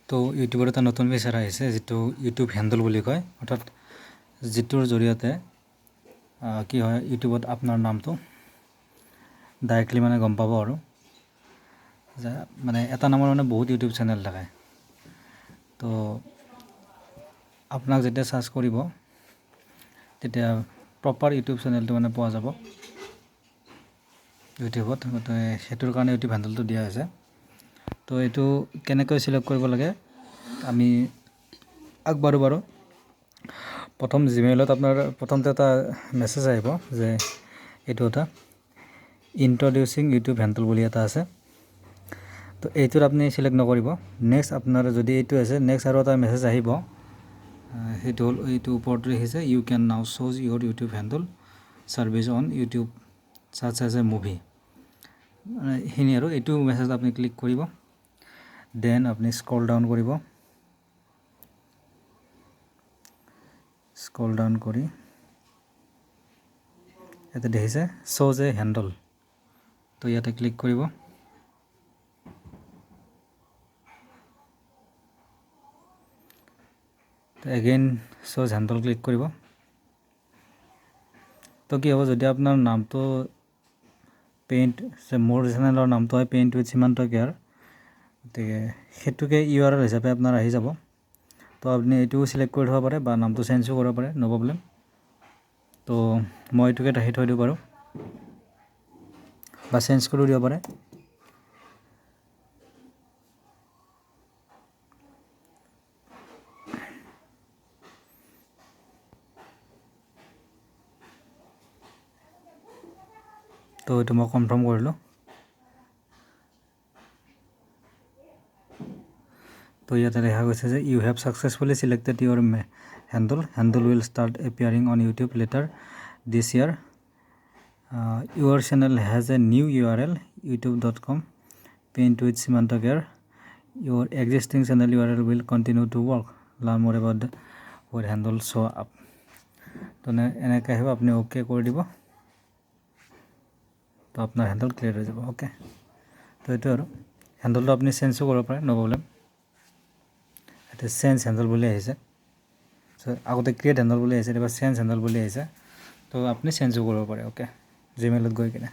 তো ইউটিউবৰ এটা নতুন ফিচাৰ আহিছে, যিটো ইউটিউব হেণ্ডেল বুলি কয়, অৰ্থাৎ যিটোৰ জৰিয়তে কি হয়, ইউটিউবত আপোনাৰ নামটো ডাইৰেক্টলি মানে গম পাব আৰু যে মানে এটা নামৰ মানে বহুত ইউটিউব চেনেল থাকে। তো আপোনাক যেতিয়া চাৰ্চ কৰিব তেতিয়া প্ৰপাৰ ইউটিউব চেনেলটো মানে পোৱা যাব ইউটিউবত। গতিকে সেইটোৰ কাৰণে ইউটিউব হেণ্ডেলটো দিয়া হৈছে। তো এইটো কেনেকৈ চিলেক্ট কৰিব লাগে আমি আগবাঢ়ো বাৰু। প্ৰথম জিমেইলত আপোনাৰ প্ৰথমতে এটা মেছেজ আহিব যে এইটো এটা ইণ্ট্ৰডিউচিং ইউটিউব হেণ্ডেল বুলি এটা আছে। তো এইটোত আপুনি চিলেক্ট নকৰিব। নেক্সট আপোনাৰ যদি এইটো আছে, নেক্সট আৰু এটা মেছেজ আহিব, সেইটো হ'ল এইটো ওপৰত দেখিছে, you can now choose your YouTube handle service on YouTube search as a movie, মানে এইখিনি আৰু এইটো মেছেজ আপুনি ক্লিক কৰিব। দেন আপুনি স্ক্ৰল ডাউন কৰিব, স্ক্ৰল ডাউন কৰি ইয়াতে দেখিছে শ্ব'জ এ হেণ্ডল, তো ইয়াতে ক্লিক কৰিব। এগেইন শ্ব'জ হেণ্ডল ক্লিক কৰিব। তো কি হ'ব, যদি আপোনাৰ নামটো পেইণ্ট, মোৰ চেনেলৰ নামটো হয় পেইণ্ট উইথ সীমান্ত কেয়াৰ, গতিকে সেইটোকে ইউ আৰ এল হিচাপে আপোনাৰ আহি যাব। তো আপুনি এইটোও চিলেক্ট কৰি থ'ব পাৰে বা নামটো চেঞ্জো কৰিব পাৰে, ন' প্ৰব্লেম। তো মই এইটোকে ৰাখি থৈ দিওঁ বাৰু, বা চেঞ্জ কৰিও দিব পাৰে। তো এইটো মই কনফাৰ্ম কৰিলোঁ। তো ইয়াতে দেখা গৈছে যে you have successfully selected your handle, handle will start appearing on YouTube later this year, your channel has a new U R L youtube.com paint with Simanta Care, your existing channel U R L will continue to work, learn more about where handle show up. তো এনেকৈ আহিব, আপুনি okay কৰি দিব, তো আপোনাৰ handle clear হৈ যাব। অ'কে, তো এইটো আৰু হেণ্ডেলটো আপুনি চেঞ্জো কৰিব পাৰে, ন' প্ৰব্লেম। এতিয়া চেঞ্জ হেণ্ডেল বুলি আহিছে, চ' আগতে ক্ৰিয়েট হেণ্ডেল বুলি আহিছে, এতিয়া চেঞ্জ হেণ্ডেল বুলি আহিছে, তো আপুনি চেঞ্জো কৰিব পাৰে। অ'কে, জিমেইলত গৈ কিনে।